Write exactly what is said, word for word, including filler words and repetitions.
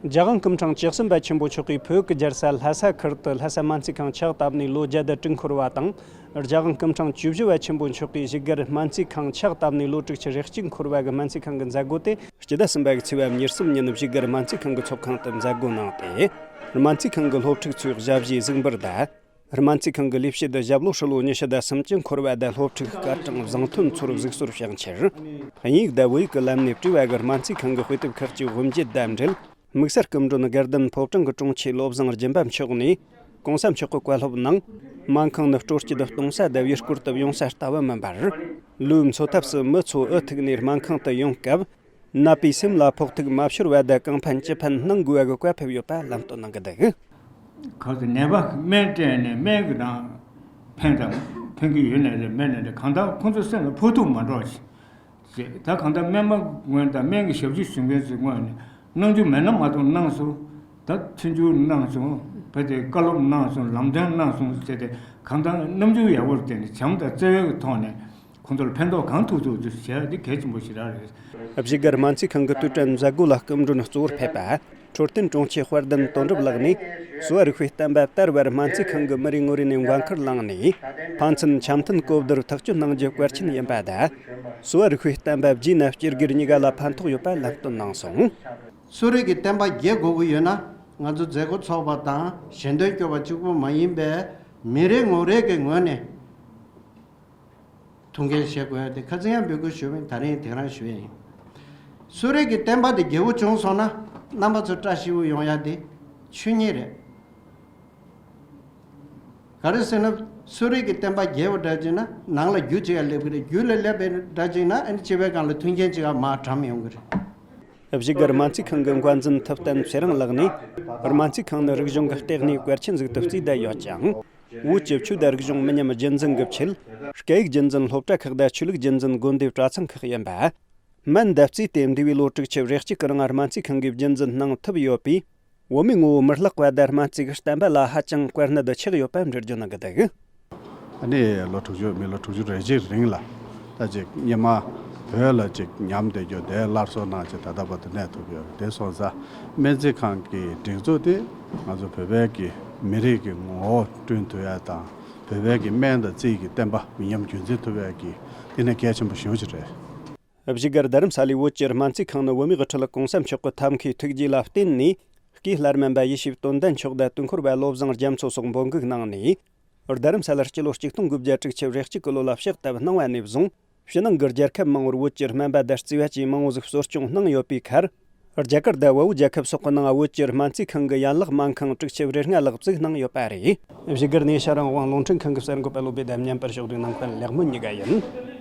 རྒྱལ་དབང་སྐུ་ཕྲེང་བཅུ་གསུམ་པ་ཆེན་པོ་མཆོག་གིས་བོད་ཀྱི་རྒྱལ་ས་ལྷ་ས་ཁུལ་དུ་ལྷ་ས་སྨན་རྩིས་ཁང་ཕྱག་བཏབ་ནས་ལོ་བརྒྱད་དང་དྲུག་འཁོར་བ་དང་། རྒྱལ་དབང་སྐུ་ཕྲེང་བཅུ་བཞི་པ་ཆེན་པོ་མཆོག་གིས་བཞུགས་སྒར་སྨན་རྩིས་ཁང་ཕྱག་བཏབ་ནས་ལོ་དྲུག་ཅུ་རེ་གཅིག་འཁོར་བ་གི་སྨན་རྩིས་ཁང་གི་མཛད་སྒོ་དེ་སྤྱི་ཟླ་གསུམ་པ་གི་ཚེས་པ་ཉེར་གསུམ་ཉིན་བཞུགས་སྒར་སྨན་རྩིས་ཁང་གི་ཚོགས་ཁང་དུ་མཛད་སྒོ་གནང་སྟེ། སྨན་རྩིས་ཁང་གི་སློབ་ཕྲུག་ཚོས་ཞབས་ཕྱིའི་གཟུགས་འབུལ་དང་། སྨན་རྩིས་ཁང་གི་ལས་བྱེད་དུ་ཞབས་ལོ་ཧྲིལ་བོ་ཉི་ཤུ་དང་སུམ་ཅུ་འཁོར་བ་དང་སློབ་ཕྲུག་སྐར་གྲངས་བཟང་ཐོན་ཚོར་གཟིགས་གསོལ་ཕྱག་འཁྱེར། དབྱིན་ཡིག་དང་བོད་ཡིག་གི་ལམ་ནས་བྲིས་པ་གི་སྨན་རྩིས་ཁང་གི་དཔེ་དེབ་ཁག་ཅིག་དབུ་འབྱེད་དང་འབྲེལ། དམིགས་བསལ་སྐུ་མགྲོན་དགའ་ལྡན་ཕོ་བྲང་གི་དྲུང་ཆེ་བློ་བཟང་སྦྱིན་པ་མཆོག་ནས། གོང་ས་མཆོག་གི་བཀའ་སློབ་ནང་། སྨན་ཁང་ནི་སྤྲོ་སྐྱིད་གཏོང་ས་དང་བེུ་སྐོར་དུ་ཡོང་ས་ལྟ་བུ་མིན་པར། ལོའི་འཚོ་ཐབས་སུ་མི་ཚོ་འུ་ཐུག་ནས་སྨན་ཁང་དུ་ཡོང་སྐབས། ནད་པའི་སེམས་ལ་ཕོག་ཐུག་མ་ཤོར་བ་དང་གང་ཕན་ཅི་ཕན་གནང་དགོས་པ་གི་བཀའ་ཕེབས་ཡོད་པ་ལམ་སྟོན་གནང་གི་འདུག། གལ་ཏེ་ནད་པ་སྨན་སྤྲད་ནས་སྨན་གྱི་ནང་ཕན་དང་ཕན་གྱི་ཡོད་ནའི་རེད། མེད་ནའི་རེད། གང་ལྟར་ཁོང་ཚོའི་སེམས་ལ་ཕོག་ཐུག་མ་འགྲོ་ཞིག་ཅེས། ད་གང་ལྟར་སྨན་པ་ངོས་དང་སྨན་གྱི་ཞབས་ཕྱི་ཞུ་མཁན་ཚོའི་ངོས་ནས་གནང་རྒྱུ་མེད་ན་མ་གཏོགས་གནང་སོང་། ད་མཐུན་འགྱུར་གནང་སོང་། བོད་དེ་བཀའ་སློབ་གནང་སོང་། ལམ་སྟོན་གནང་སོང་ཟེར་ཏེ། གང་ལྟར་རྣམ་འགྱུར་ཡག་པོར་བརྟེན་ནས་བྱམས་དང་བརྩེ་བའི་ཐོག་ནས་ཁོང་ཚོར་ཕན་ཐོགས་གང་ཐུབ་ཐུབ་ཅིག་བྱས་ཡ་དེ་གལ་ཆེན་པོ་ཞེ་དྲག་རེད། བཞུགས་སྒར་སྨན་རྩིས་ཁང་གི་དུས་དྲན་མཛད་སྒོ་ལ་སྐུ་མགྲོན་གཙོ་བོར་ཕེབས་པ། འཕྲོད་བསྟེན་དྲུང་ཆེ་དཔལ་ལྡན་དོན་གྲུབ་ལགས་ནས། གསོ་བ་རིག་པའི་བསྟན་པ་དར་བར་སྨན་རྩིས་ཁང་གི་མི་རེ་ངོ་རེ་ནས་འགན་ཁུར་བླངས་ནས། ཕན་ཚུན་འཆམ་མཐུན་གོ་བསྡུར་ཐག་གཅོད་གནང་རྒྱུ་གལ་ཆེན་ཡིན་པ་དང་། གསོ་བ་རིག་པའི་བསྟན་པ་རྒྱས་ནས་སྤྱི་སྒེར་གཉིས་ཀ་ལ་ཕན་ཐོགས་ཡོད་པ་ལམ་སྟོན་གནང་སོང་། གསོ་རིག་གི་བསྟན་པ་རྒྱས་དགོས་ཀྱི་ཡོད་ན། ང་ཚོ་མཛད་སྒོ་ཚོགས་པ་དང་ཞལ་འདོན་སྐྱོར་བ་གཅིག་པུ་མ་ཡིན་པའི་མི་རེ་ངོ་རེ་གི་ངོས་ནས་ཐུགས་འགན་བཞེས་དགོས་ཡ་དེ་ཁ་སང་ཡང་འབོད་སྐུལ་ཞུས་པ་ཡིན། ད་རིང་དེང་རང་ཞུ་ཡ་ཡིན། གསོ་རིག་གི་བསྟན་པ་དེ་རྒྱས་པོ་བྱུང་སོང་ན། རྣམ་པ་ཚོ་བཀྲ་ཤིས་པོ་ཡོང་ཡ་དེ་ཆོས་ཉིད་རེད། ག་རེ་ཟེར་ན། གསོ་རིག་གི་བསྟན་པ་རྒྱས་པོ་འདྲ་ཅིག་ན་ནང་ལ་རྒྱུ་ཅིག་ཡ་སླེབས་ཀྱི་རེད། རྒྱུ་ལ་སླེབས་པའི་འདྲ་ཅིག་ན་ཨ་ནི་སྤྱི་པའི་སྒང་ལ་མཐུན་རྐྱེན་ཅིག་ཡ་མར་གྲམ་ཡོང་གི་རེད། བཞུགས་སྒར་སྨན་རྩིས་ཁང་གི་འགོ་འཛིན་ཐུབ་བསྟན་ཚེ་རིང་ལགས་ནས། སྨན་རྩིས་ཁང་ནི་རིག་གཞུང་གི་ལྟེ་གནས་གལ་ཆེན་ཞིག་ཏུ་བརྩིས་བསྡད་ཡོད་ཅིང་། བོད་ཀྱི་ཆོས་དང་རིག་གཞུང་མི་ཉམས་རྒྱུན་འཛིན་གྱི་ཆེད། སྐད་ཡིག་རྒྱུན་འཛིན་སློབ་གྲྭ་ཁག་དང་ཆོས་ལུགས་རྒྱུན་འཛིན་དགོན་སྡེའི་གྲྭ་ཚང་ཁག་ཡིན་པ། སྨན་དང་བརྩིས་ཏེ་འདས་པའི་ལོ་དྲུག་ཅུ་རེ་གཅིག་གི་རིང་སྨན་རྩིས་ཁང་གིས་རྒྱུན་འཛིན་གནང་ཐུབ་ཡོད་པས། བོད་མིའི་ངོ་བོ་མི་བརླག་པ་དང་སྨན་རྩིས་ཀྱི་བསྟན་པ་ལ་ཧ་ཅང་བཀའ་གནད་ཆགས་ཡོད་པ་འགྲེལ་བརྗོད་གནང་གི་འདུག། ཨ་ནི་ལོ་དྲུག་ཅུ། མི་ལོ་དྲུག་ཅུ་རེ་གཅིག་རིང་ལ་ད་ཅིག་སྔོན་མ་བོད་ལ་ཅིག་ཉམས་བསྡད་རྒྱུ་དེ་སླར་གསོ་གནང་བྱས་ད་ལྟ་བར་དུ་གནས་ཐུབ་ཡོད་རེད། དེ་སོང་ཙང་སྨན་རྩིས་ཁང་གི་སྒྲིག་འཛུགས་དེ་ང་ཚོ་བོད་པའི་གི་མི་རིགས་ཀྱི་ངོ་བོ་བསྐྲུན་ཐུབ་ཡ་དང་། བོད་པའི་གི་སྨན་དང་རྩིས་ཀྱི་བསྟན་པ་མི་ཉམས་རྒྱུན་འཛིན་ཐུབ་ཡ་གི་དེ་ནི་གལ་ཆེན་པོ་ཞེ་པོ་ཅིག་རེད། བཞུགས་སྒར་རྡ་རམ་ས་ལའི་བོད་ཀྱི་སྨན་རྩིས་ཁང་ནི་བོད་མིའི་དབུ་ཁྲིད་གོང་ས་མཆོག་གི་ཐབས་མཁས་ཐུགས་རྗེ་ལ་བརྟེན་ནས། སྐུའི་བླ་སྨན་པ་ཡེ་ཤེས་དོན་ལྡན་མཆོག་དང་དུས་འཁོར་བ་བློ་བཟང་རྒྱ་མཚོ་སོགས་འབོད་འགུག་གནང་ནས། རྡ་རམ་ས་ལར་སྤྱི་ལོ་གཅིག་སྟོང་དགུ་བརྒྱ་དྲུག་ཅུ་རེ་གཅིག་གི་ལོ་ལ་ཕྱག་བཏབ་གནང་བ་ནས་བཟུང་། ཕྱི་ནང་གི་རྒྱལ་ཁབ་མང་བོར་བོད་ཀྱི་སྨན་པ་དང་རྩིས་པ་བཅས་མང་བོ་ཟིག་གསོ་སྐྱོང་གནང་ཡོད་པའི་ཁར། རྒྱ་གར་དང་དབའ་བོའི་རྒྱལ་ཁབ་སོགས་ཀྱི་ནང་བོད་ཀྱི་སྨན་རྩིས་ཁང་གི་ཡན་ལག་སྨན་ཁང་དྲུག་ཅུ་རེ་ལྔ་ལྷག་བཙུགས་གནང་ཡོད་པ་རེད། བཞུགས་སྒར་གནས་བཤད་རང་དབང་རླུང་འཕྲིན་ཁང་གི་གསར་འགོད་པ་བློ་བདེ་དང་། བརྙན་པར་ཕྱོགས་སྒྲིག་ནང་མཁན་ལེགས་སྨོན་གཉིས་ཀ་ཡིན།